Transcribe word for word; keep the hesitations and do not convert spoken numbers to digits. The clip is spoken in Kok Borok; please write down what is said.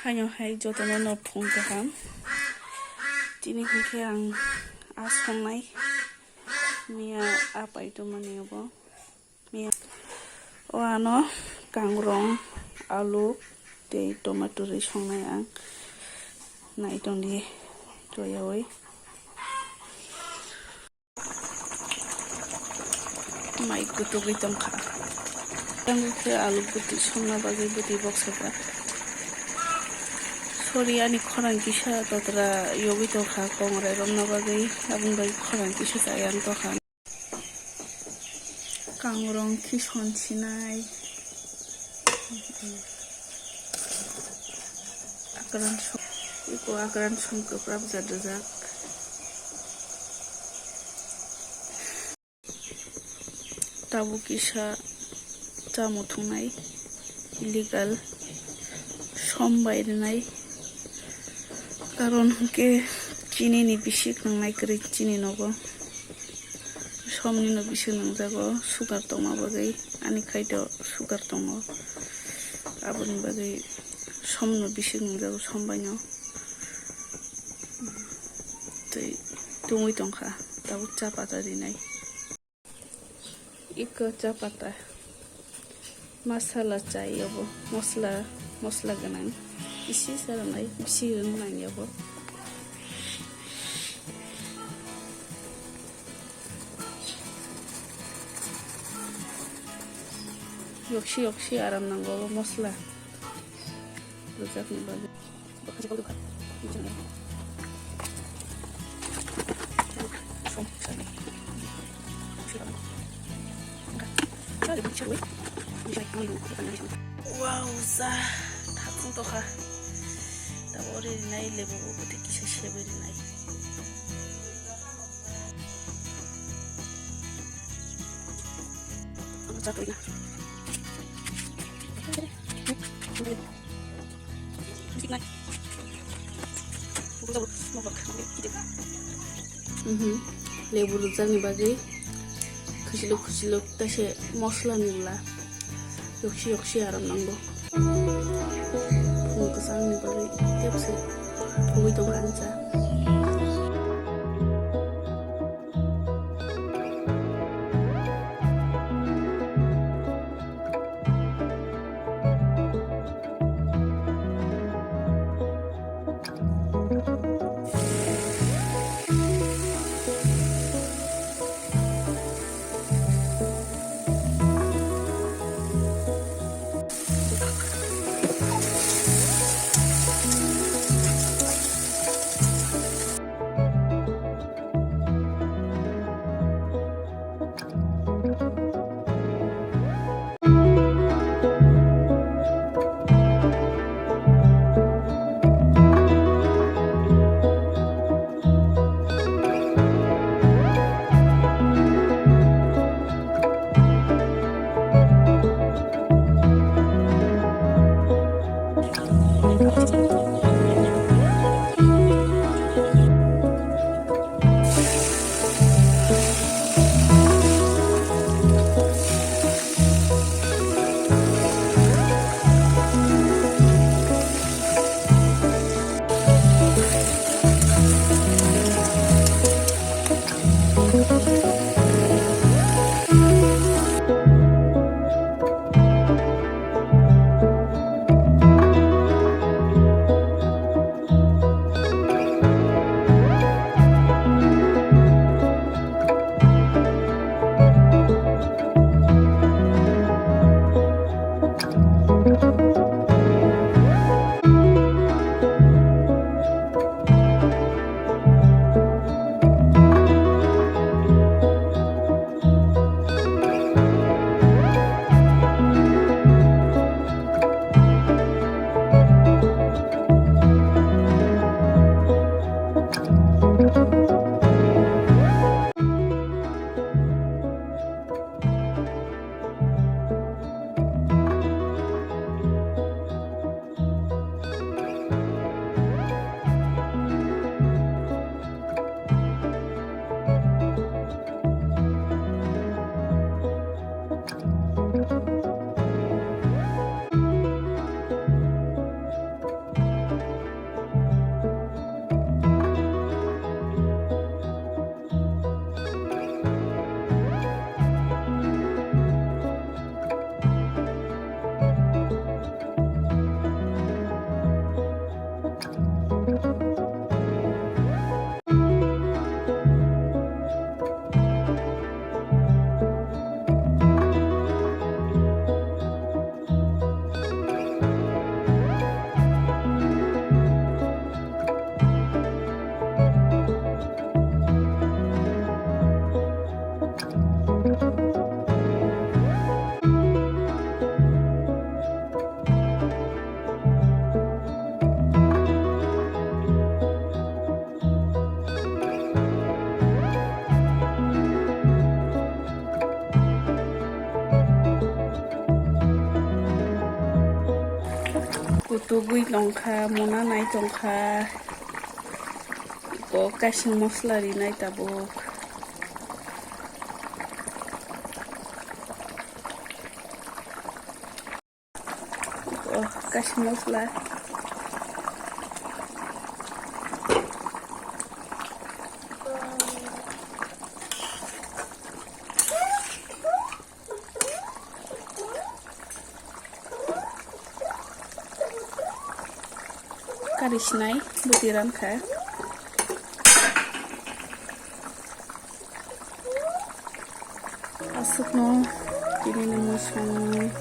Haino hai jotono no phung kaham. Tini hinkhe ang a songnai miya a paitoma ni obo. Miya o ano kangrong, alu tei tomato rwi songnai ang. Nai tongdi toyawi. Mai kutugwi tongkha. Tangkhe alu bwtwi songna bagwi bwtwi boksajak. Sorry, ani khorang kisa totra yogwi tongkha, kongrai romna bagwi, aboni bagwi khorang kisa chaya wng tongkha. Kangrong khison sinai. Akran som, iko akran som kwprap jat rijak. Tabuk kisa chamo thungnai illegal som bai rwnai, karon hwnkhe chini ni bisik nangnai kwrwi chini nogo. Somni no bising nangjago sugar tongma bagwi, ani khaito sugar tongo, aboni bagwi somno bising nangjago, som baino tei tungwi tongkha, tabuk cha pata rinai. Iko cha pata. Masala chai obo, mosla, mosla gwnang. Bisi sa rwnai, bisi rwna nang ya bo. Yoksi, yoksi aram nango obo mosla. Rwjakni bagwi. Wow, sa thakung tokha. Tabuk ori rinai lebu bo bwtwi kisa sebe rinai. Ang chatwi na. Mhm. Lebu rwjakni bagwi khuchiluk khuchiluk taise mosla ni bwla yoksi yoksi aram nango. Phung kwchangni bagwi tepse phugwi tongo ang cha. Tugwi tongkha, mona nai tongkha. Bo kaising mosla rinai tabuk. Bo kaising mosla. Kari sinai bwtwi rankha. Aswkno tini ni mui song